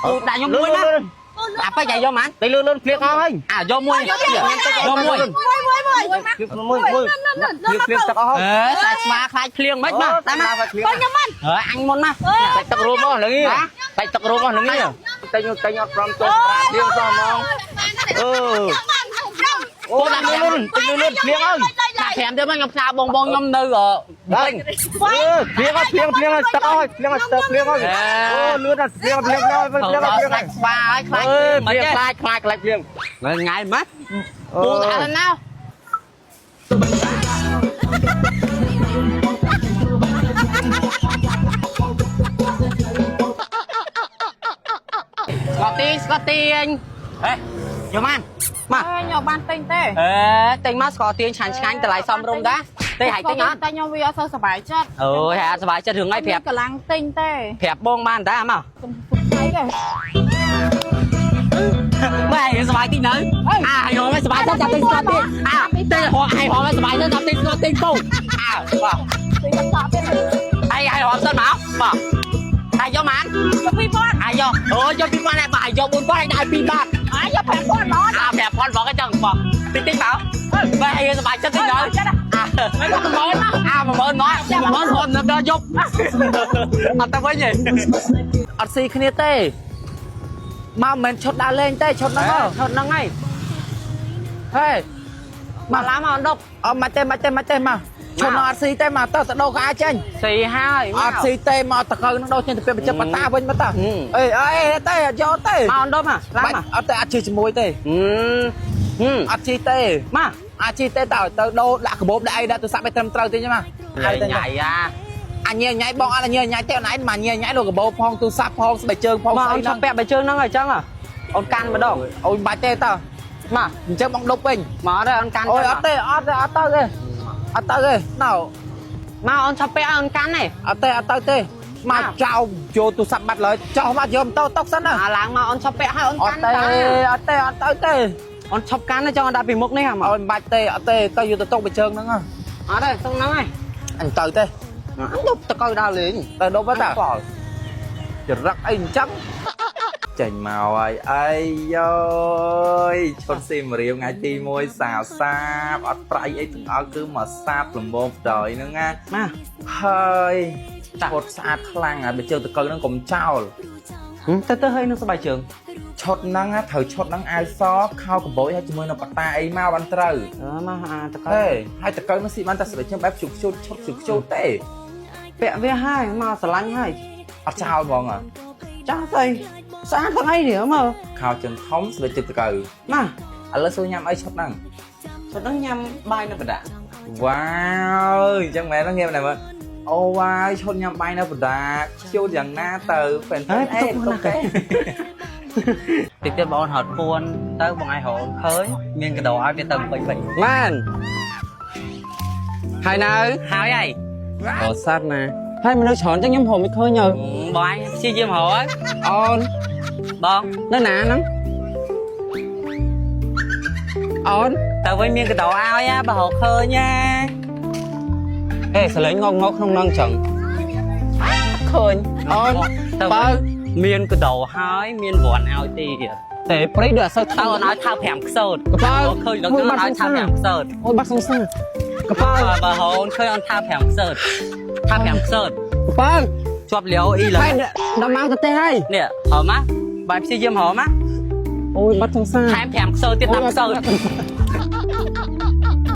ពូដាក់ខ្ញុំមួយណាអាពេចឲ្យយកម៉ាន តែលឿនលឿនភ្លៀងអស់ហើយ អាយកមួយយកមួយ មួយមួយមួយ មួយមួយភ្លៀងភ្លៀងទឹកអស់ហើយ អេសាច់ស្វាខ្លាចភ្លៀងមិនមកតាមមក ភ្លៀង បងខ្ញុំមិន ហើយអញមុនណា តែទឹករួមអស់ល្ងីតែទឹករួមអស់ល្ងីតែញតែញអត់ព្រមទោះប្រាភ្លៀងសោះហ្មងអឺអូដាក់លឿនលឿនលឿនភ្លៀងហើយ ដាក់5ទៀតមកខ្ញុំផ្សាបងបងខ្ញុំនៅ ឡើងភ្លៀងហើយភ្លៀងភ្លៀងហើយទឹកអស់ហើយភ្លៀងហើយទឹកភ្លៀងហើយអូលឿនណាស់ភ្លៀងភ្លៀងភ្លៀងភ្លៀងភ្លៀង សាច់ស្វាហើយខ្លាច អើ មិនទេ ភ្លៀងខ្លាចខ្លាចខ្លាចភ្លៀង ថ្ងៃម៉េចពូដាក់ណាស្កទីស្កទីអញហេយកបានមក អើខ្ញុំបានទិញទេ អេទិញមកស្ករទៀងឆាញ់ឆ្ងាញ់តម្លៃសមរម្យដែរទេហើយទិញអត់ តែខ្ញុំវាអត់សូវសប្បាយចិត្ត អូយហើយអត់សប្បាយចិត្តរឿងអីប្រាប់ កម្លាំងទិញទេ ប្រាប់បងបានតាមក សុំសុំអីទេ បែរសប្បាយតិចនៅអាយហមសប្បាយចិត្តចាប់ទិញស្ករទៀងអាទិញហមអាយហមសប្បាយចិត្តចាប់ទិញស្ករទៀងពូអើបាទ ទិញតក់ទៀត អាយអាយហមសិនមកបាទអាយយកបាន យក2000 អាយយកអូយក2000ដែរបាទអាយយក4000អាយដាក់2បាត អាយក5000ហ្មង អា5000ហ្មងអញ្ចឹងបងតិចតិចមកបែរសប្បាយចិត្តតិចនៅអា មិន10000មក អា10000មក10000ហមដល់យប់អត់ទៅវិញទេ អត់ស៊ីគ្នាទេមកមិនមែនឈុតដើរលេងទេឈុតហ្នឹងហ៎ ឈុតហ្នឹងហើយ ហេ មកឡើងមកអណ្ដុក អត់មកទេមកទេមកទេមកឈុតហ្នឹងអត់ស៊ីទេមកទៅទៅដូរកៅអៅចេញ ស៊ីហើយ អត់ស៊ីទេមកតកៅហ្នឹងដូរចេញទៅពេលបញ្ចុះបតាវិញមកតើអេអេទេអត់យកទេ មកអណ្ដុកមកឡើង បាច់ មក អត់ទេអត់ជិះជាមួយទេ ហឹម អត់ជិះទេ មក អត់ជិះទេតើទៅដូរដាក់កាបូបដាក់អីដាក់ទូរស័ព្ទឲ្យត្រឹមត្រូវទេចឹងមក ញ៉ៃញ៉ៃអា អញញ៉ៃញ៉ៃបងអត់ញ៉ៃញ៉ៃទេអនឯងមកញ៉ៃញ៉ៃដូរកាបូបផងទូរស័ព្ទផងស្បែកជើងផង មកអូ ស្អីហ្នឹង នឈប់ពាក់បែជើងហ្នឹងអញ្ចឹងអូនកាន់ម្ដង អូយបាច់ទេតើ មក អញ្ចឹងបងដប់វិញ មកទេអូនកាន់ អូយអត់ទេអត់ទេអត់ទៅទេអត់ទៅទេណៅ មកអូនឈប់ពាក់អូនកាន់ទេ អត់ទេអត់ទៅទេមកចោលយកទូរស័ព្ទបាត់ឡើយចោះមកយកម៉ូតូតុកសិនណា អាឡើងមកអូនឈប់ពាក់ហើយអូន អត់ កាន់ ទេអត់ទេអត់ទៅទេ អូនឈប់កាន់ចង់ដាក់ពីមុខនេះហ่ะមក អូយមិនបាច់ទេអត់ទេទៅយកទៅតុកបិជើងហ្នឹង អត់ទេសុំហ្នឹងហើយ អញទៅទេ អញដប់តកៅដើរលេង ទៅដប់ទៅតាចរិតអីអញ្ចឹង ចេញមកហើយអីយយឈុតសៀមរាបថ្ងៃទី1សាវសាបអត់ប្រៃអីទាំងអស់គឺមកសាបលំងបដ ாய் ហ្នឹងណា មក ហើយឈុតស្អាតខ្លាំងហើយបើជើងតកៅហ្នឹងកុំចោល ទៅទៅហើយនឹងស្បែកជើង ឈុតហ្នឹងណាត្រូវឈុតហ្នឹងអាវសខោកបោយហើយជាមួយនឹងបតាអីមកបានត្រូវ អឺមកអាតកៅ ហេហើយតកៅហ្នឹងស៊ីបានតែស្បែកជើងបែបជុកជូតឈុតជុកជូតទេ ពាក់វាហើយមកស្រឡាញ់ហើយ អត់ចោលហ្មងហ៎ ចាស់ស្អីស្អាតទាំងអីនេះមើល ខោជើងធំស្បែកជើងតកៅ មក ឥឡូវសួរញ៉ាំអីឈុតហ្នឹង សុទ្ធហ្នឹងញ៉ាំបាយនៅបដា វ៉ាវអញ្ចឹងមែនហ្នឹងងាយមែនមើលអូវ៉ាវឈុតញ៉ាំបាយនៅបដាខ្ជូតយ៉ាងណាទៅហ្វេន ហើយ អេ ទុកណា ទុកទេ តិចទៀតបងអូនហត់ពួនទៅបងឯងរកឃើញមានកដោឲ្យវាទៅពេញវិញមែនហើយនៅហើយហើយ អូសត្វណា ហើយមនុស្សច្រើនចឹងខ្ញុំរកមិនឃើញហើយបងឯងព្យាយាមរកហើយ អូន បង នៅណាហ្នឹងអូន ទៅវិញមានកដោឲ្យណាបើរកឃើញណា ហេសលេងងងងក្នុងហ្នឹងចឹង ឃើញ អូន ទៅ បើ វិញមានកដោហើយមានវ័នឲ្យទៀត តែព្រៃដូចអត់សូវ ទៅ ថើ អូនឲ្យថើ5ខ្សោត កប៉ាល់ រកឃើញដល់ទៅអូនឲ្យថើ5ខ្សោត អូយបាត់សង្សារកប៉ាល់ បើរកអូនឃើញអូនថើ5ខ្សោតថើ5ខ្សោត កប៉ាល់ ជាប់លាវអ៊ីឡើ ហើយដល់មកទៅទេហើយ នេះហៅមកបាយព្យាយាមហៅមក អូយបាត់សង្សារ ថែម5ខ្សោតទៀត10ខ្សោត